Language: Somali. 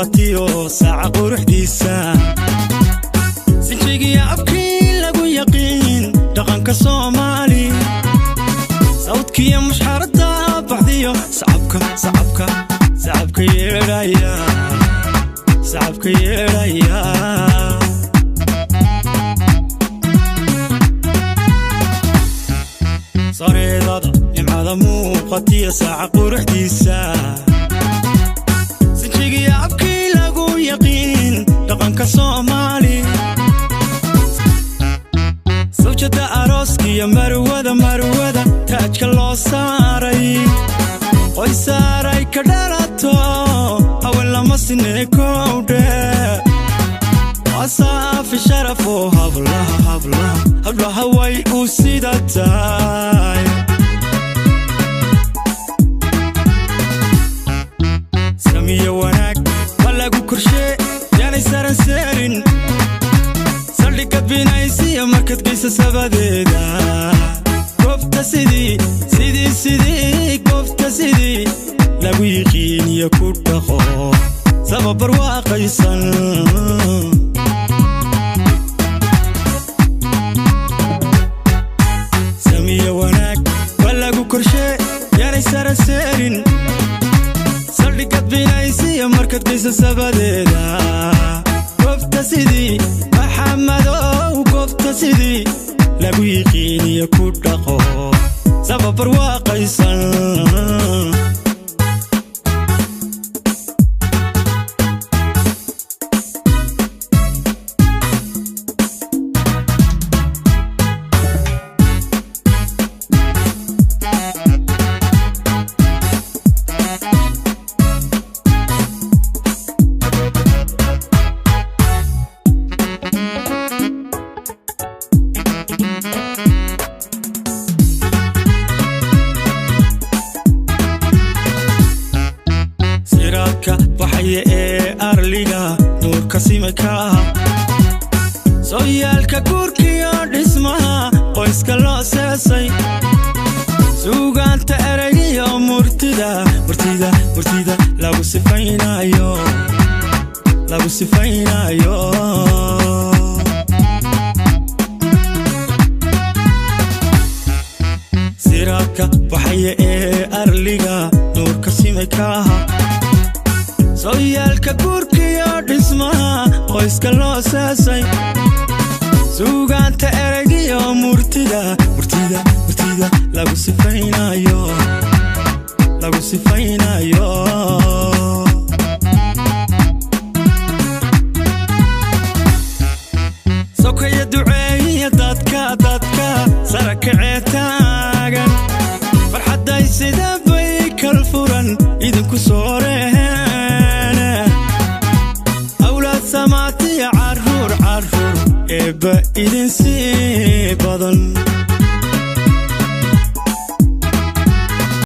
Muuqatiyo saaca quruxdiisa, sinjigiya abkii lagu yaqiin dhaqanka Soomaali, sawdkiyo mushxarada baxdiyo sacabka, sacabka, sacabka yeedhaya, sacabka yeedhaya. Sareedada nimcada muuqatiyo saaca quruxdiisa, sinjigiya abkii lagu yaqiin dhaqanka Soomaali, sawjada arooskiyo marwada, marwada taajka loo saaray, qoysaaray ka dhalato, haween lama sinee kowdhe. Waa saafi sharafoo hablaha, hablaha, hablaha way u sida tahay. Samiyo wanaag waa lagu korshee, yaanay saran seerin saldhigga binaysiya markaad geysa sabadeeda. Goobta sidii, sidii, sidii, goobta sidii lagu yiqiiniyo ku dhaqo sababar waaqaysan. Samiyo wanaag waa lagu korshee, yaanay saran seerin saldhigad binaysiya markaad geysa sabadeeda. Goobta sidii Maxamadow, goobta sidii lagu yiqiiniyo ku dhaqo sababar waaqaysan. Siraadka baxaya ee arliga nuurka simaka, sooyaalka guurkiyo dhismaha qoyska loo seesay, suugaanta eraygiyo murtida, murtida, murtida lagu sifaynayo, lagu sifaynayo. Siraadka baxaya ee arliga nuurka simakaha, sooyaalka guurkiyo dhismaha qoyska loo seesay, suugaanta eraygiyo murtida, murtida, murtida lagu sifaynayo, lagu sifaynayo. Sokaya duceeyiya dadka, dadka sara kacee taagan, farxadday sida bay kal furan idinku soo reheene. Awlaad samaatiya carruur, carruur eebba idin sii badan.